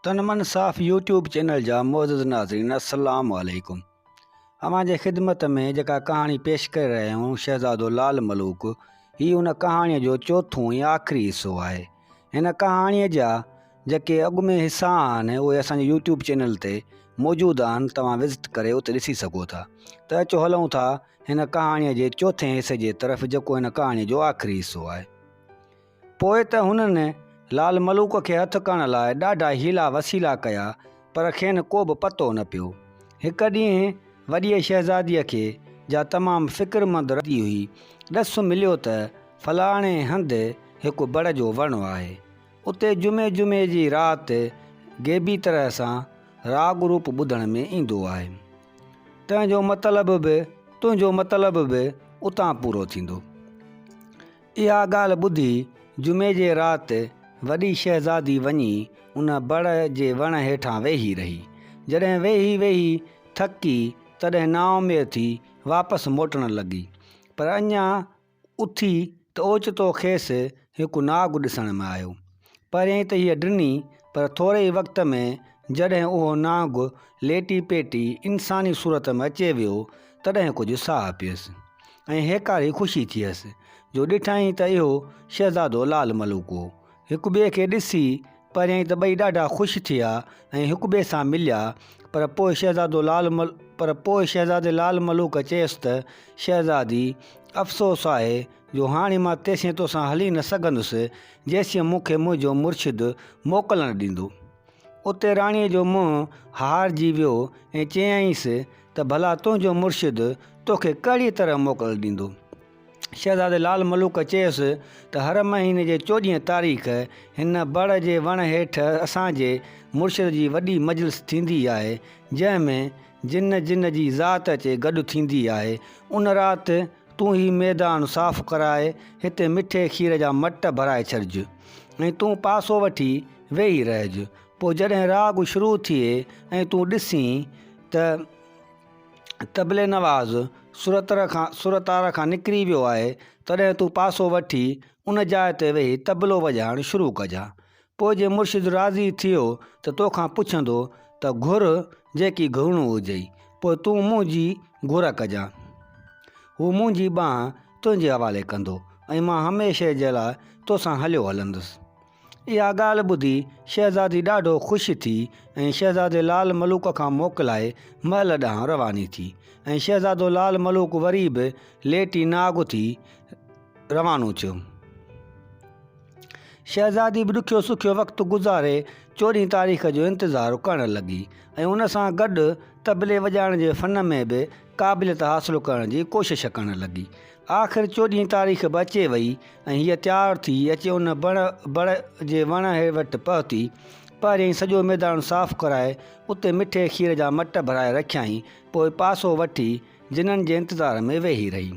تن من صاف يوٽيوب چينل جا معزز ناظرين السلام عليڪم اوهان جي خدمت ۾ جيڪا ڪهاڻي پيش ڪري رهيا آهيون شهزادو لال ملوڪ هي ان ڪهاڻي جو چوٿون ۽ آخري حصو آهي هن ڪهاڻي جا جيڪي اڳ ۾ حصا آهن اهي اسان جي يوٽيوب چينل تي موجود آهن توهان وزٽ ڪري اتي ڏسي سگهو ٿا ته اچو هلون ٿا هن ڪهاڻي جي چوٿين حصي جي طرف جيڪو هن ڪهاڻي جو آخري حصو آهي پوء ته هنن لال ملوڪ کي هٿ ڪرڻ لاء ڏاڍا حيلا وسيلا ڪيا، پر کين ڪو به پتو نه پيو. هڪ ڏينهن وڏيء شهزاديء کي، جا تمام فڪرمند رهندي هئي، ڏس مليو ته فلاڻي هنڌ هڪ بڙ جو وڻ آهي. اتي جمعي جمعي جي رات غيبي طرح سان راڳ روپ ٻڌڻ ۾ ايندو آهي. تنهن جو مطلب به تنهنجو مطلب به اتان پورو ٿيندو. اها ڳالهه ٻڌي جمعي جي رات وڏي شهزادي وڃي ان بڙ جي وڻ هيٺان ويهي رهي. جڏهن ويهي ويهي ٿڪي تڏهن نااميد ٿي واپس موٽڻ لڳي. پر اڃا اٿي ته اوچتو کيس هڪ ناگ ڏسڻ ۾ آيو. پهريائين ته هيء ڊني پر ٿوري ئي وقت ۾ جڏهن اهو نانگ ليٽي پيٽي انساني صورت ۾ اچي ويو تڏهن ڪجهه ساهه پيس ۽ هيڪاري خوشي ٿيس جو ڏٺائين ته اهو شهزادو لال ملوڪ هو. هڪ ٻئي کي ڏسي پهريائين ته ٻئي ڏاڍا خوش ٿيا ۽ هڪ ٻئي سان مليا پر پوء شهزادو لال پر پوء شهزادي لال ملوڪ چيس ته شهزادي افسوس آهي جو هاڻي مان تيسين توسان هلي نه سگهندس، جيسين مون کي منهنجو مرشد موڪل نه ڏيندو. اتي راڻيء جو منهن هارجي ويو ۽ چيائينس ته ڀلا تنهنجو مرشد توکي ڪهڙيء طرح موڪل ڏيندو؟ شهزادي لال ملوڪ چيس ته هر مهيني جي چوڏهينء تاريخ هن بڙ جي وڻ هيٺ اسان جي مرشد جي وڏي مجلس ٿيندي آهي، جنهن ۾ جن جن جي ذات اچي گڏ ٿيندي آهي. ان رات تون هي ميدان صاف ڪرائي هتي مٺي کير جا مٽ ڀرائي ڇڏج ۽ تون پاسو وٺي ويهي رهج. پوء جڏهن راڳ شروع ٿئي ۽ تون ڏسين ته طبلي نواز سرتار کان نڪري ويو آهي، تڏهن تون پاسو وٺي ان جاء تي ويهي طبلو وڄائڻ شروع ڪجان. پوء جي مرشد راضي ٿيو ته توکان پڇندو ته گهر جيڪي گهرڻو هجئي، پوء تون منهنجي گهر ڪجان. هو منهنجي ٻانهن تنهنجي حوالي ڪندو ۽ مان هميشه جي لاء توسان هليو هلندس. اها ڳالهه ٻڌي شهزادي ڏاڍو خوش ٿي ۽ شهزادي لال ملوڪ کان موڪلائي محل ڏانهن رواني ٿي ۽ شهزادو لال ملوڪ وري به ليٽي ناگ ٿي روانو ٿيو. شهزادي به ڏکيو سکيو وقت گذاري چوڏهين تاريخ جو انتظار ڪرڻ لڳي ۽ ان سان گڏ طبلي وڄائڻ جي فن ۾ به قابليت حاصل ڪرڻ جي ڪوشش ڪرڻ لڳي. آخر چوڏهين تاريخ به اچي وئي ۽ هيء تيار ٿي اچي ان بڙ بڙ جي وڻ وٽ پهتي. پهريائين سڄو ميدان صاف ڪرائي اتي مٺي کير جا مٽ ڀرائي رکيائين، پوء پاسو وٺي جنن جي انتظار ۾ ويهي رهي.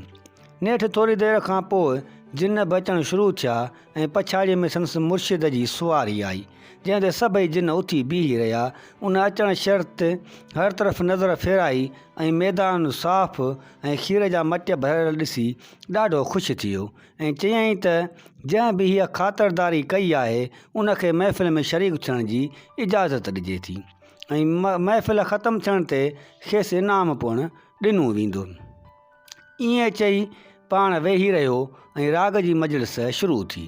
نيٺ ٿوري دير کان پوء جن به اچڻ شروع ٿيا ۽ پڇاڙيء ۾ سندس مرشد جي سواري آئي، جنهن تي سڀئي جن اٿي بيهي رهيا. ان اچڻ شرط هر طرف نظر ڦيرائي ۽ ميدان صاف ۽ کير جا مٽ ڀريل ڏسي ڏاڍو خوش ٿيو ۽ چيائين ته جنهن به هيء خاطرداري ڪئي آهي، ان کي محفل ۾ شريڪ ٿيڻ جي اجازت ڏجي ٿي ۽ محفل ختم ٿيڻ تي کيس انعام پڻ ڏنو ويندو. ائين چئي پاڻ ويهي رهيو ۽ راڳ جي مجلس شروع ٿي.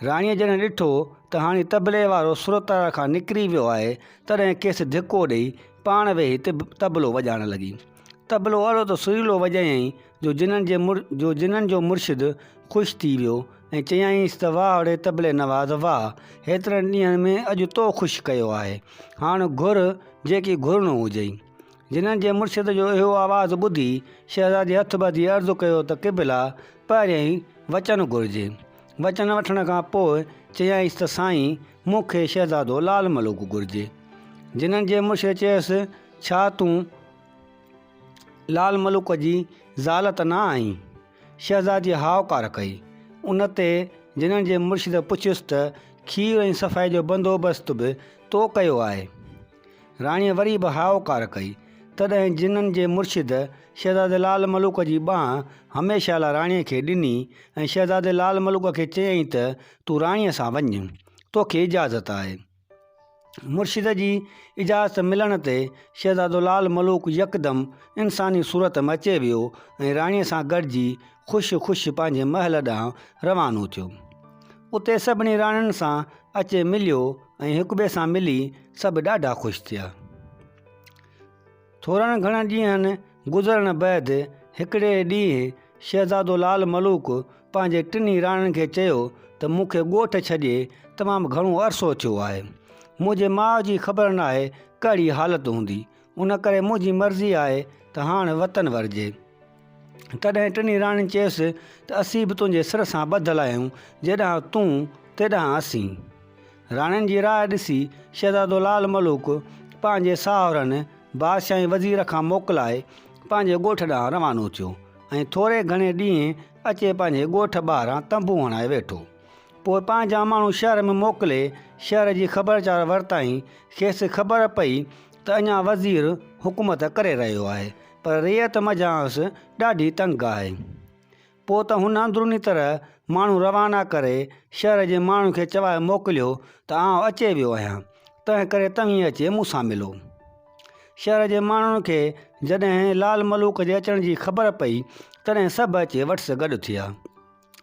راڻيء جڏهن ڏٺو ته هاڻي طبلي وارو سرتار کان نڪري ويو آهي، تڏهن کيس ڌڪو ڏيئي پاڻ ويهي طبلو وڄائڻ لڳي. طبلو اهڙو ته سريلو وڄايائين جو جنن جي جو جنن جو مرشد خوش ٿي ويو ۽ چيائينس ته واهه ڙي طبلي نواز واهه، هيترن ڏينهن ۾ اڄ تو خوش ڪيو آهي. هاڻ گهر جيڪي گهرڻو هجئي. جنن جي مرشد جو اهو آواز ٻڌي شهزادي هٿ ٻڌي عرض ڪيو ته قبلا پهريائين وچن گهرجي. وچن وٺڻ کان پوء چيائينس ته سائين مون کي شهزادو لال ملوڪ گهرجي. جنن جي مرشد چيس ڇا تون لال ملوڪ جي زال ته نه آهين؟ شهزاديء هائوڪار ڪئي. ان تي جنن جي مرشد پڇيس ته کير ۽ صفائي جو بندوبست به تو ڪيو آهي؟ راڻيء وري به هائوڪار ڪئي. تڏهن جنن جي مرشد شهزادي لال ملوڪ جي ٻانهن هميشه لاء راڻيء کي ڏني ۽ شهزادي لال ملوڪ کي چيائين ته تون راڻيء سان وڃ، توکي اجازت آهي. مرشد جي اجازت ملڻ تي شهزادو لال ملوڪ يڪدم انساني صورت ۾ اچي ويو ۽ راڻيء سان گڏجي خوش خوش پنهنجي محل ڏانهن روانو ٿيو. اتي سڀني راڻين سان اچي مليو ۽ هڪٻئي سان ملي سڀ ڏاڍا خوش ٿيا. ٿورن گهڻن ڏينهن گذرڻ بعد هڪڙي ڏينهن شهزادو لال ملوڪ پنهنجي ٽنهي راڻين کي چيو ته مون کي ڳوٺ ڇڏي تمام گهڻو عرصو ٿيو آهي. منهنجي ماء جي خبر ناهي ڪهڙي حالت هوندي. ان ڪري منهنجي مرضي آهي ته هاڻ وطن ورجي. تڏهن ٽنهي راڻين چيس ته اسين به تنهنجي سر سان ٻڌل آهيون، جيڏانهن تون، تيڏانهن اسين. راڻين جي راء ڏسي شهزادو لال ملوڪ پنهنجي ساهرن، بادشاهه ۽ وزير کان موڪلائي پنهنجي ڳوٺ ڏانهن روانو ٿيو ۽ ٿوري گهڻي ڏينهن اچي پنهنجي ڳوٺ ٻاهران تنبو هڻائي ويٺو. پوء پنهنجا ماڻهو شهر ۾ موڪلي شهر جي خبرچار ورتائين. کيس خبر پئي ته اڃا وزير حڪومت ڪري رهيو آهي، پر رعيت منجهانئس ڏاڍي تنگ آهي. پوء ته هن اندروني طرح ماڻهو روانا ڪري شهر جي ماڻهن کي چوائي موڪليو ته آئون اچي ويو آهيان، تنهن ڪري توهين اچي مون سان ملو. شهر جي ماڻهن کي جڏهن لال ملوڪ جي اچڻ جي خبر پئي، تڏهن سڀ اچي وٽس گڏ ٿيا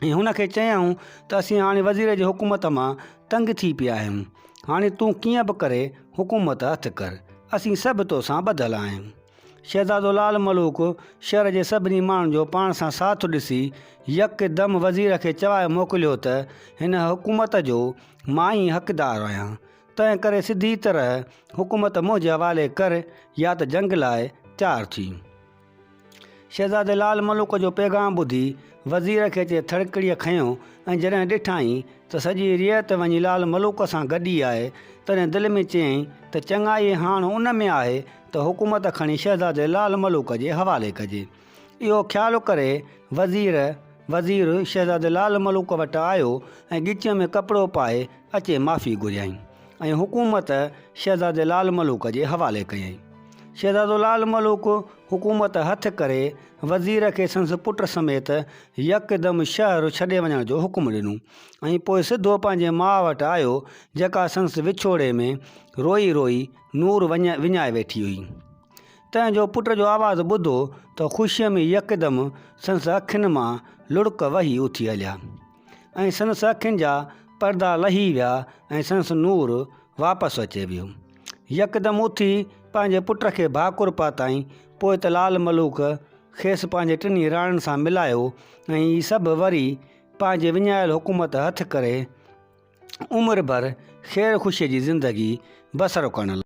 ۽ هن کي چيائون ته اسين هاڻي وزير جي حڪومت مان تنگ ٿي پيا آهيون، هاڻي تون ڪيئن به ڪري حڪومت هٿ ڪر، اسين سڀ توسان ٻڌل آهيون. شهزادو لال ملوڪ شهر جي سڀني ماڻهن جو پاڻ سان ساٿ ڏسي يڪدم وزير کي چوائي موڪليو ته هن حڪومت جو مان ئي حقدار آهيان، تنهن ڪري سڌي طرح حڪومت منهنجي حوالي ڪر يا ته جنگ لاء تيار ٿي. شهزادي لال ملوڪ جو پيغام ٻڌي وزير کي اچي ٿڙڪڙيء کنيو ۽ جڏهن ڏٺائين ته سڄي رعيت وڃي لال ملوڪ سان گڏي آهي، تڏهن دل ۾ چيائين ته چڱائي هاڻ ان ۾ آهي ته حڪومت کڻي شهزادي لال ملوڪ جي حوالي ڪجي. اهو خيال ڪري وزير وزير شهزادي لال ملوڪ وٽ آيو ۽ ڳچيء ۾ ڪپڙو پائي اچي معافي گهريائين ۽ حڪومت شهزادي لال ملوڪ جي حوالي ڪيائين. شهزادو لال ملوڪ حڪومت هٿ ڪري وزير کي سندس پٽ سميت يڪدم شهر ڇڏي وڃڻ جو حڪم ڏنو ۽ پوء سڌو پنهنجي ماء وٽ آيو جيڪا سندس وڇوڙي ۾ روئي روئي نور وڃائي ويٺي هئي. تنهن جو پٽ جو آواز ٻڌو ته خوشيء ۾ يڪدم سندس اکين مان لڙڪ وهي اٿي هليا ۽ سندس اکين جا پردا لهي ويا ۽ سندس نور واپس اچي ويو. يڪدم اٿي پنهنجي پٽ کي ڀاڪر پاتائين. پوء ته لال ملوڪ کيس پنهنجي ٽنهي راڻين سان ملايو ۽ هي سڀ وري پنهنجي وڃايل حڪومت هٿ ڪري عمر ڀر خير خوشيء جي زندگي بسر ڪرڻ لڳا.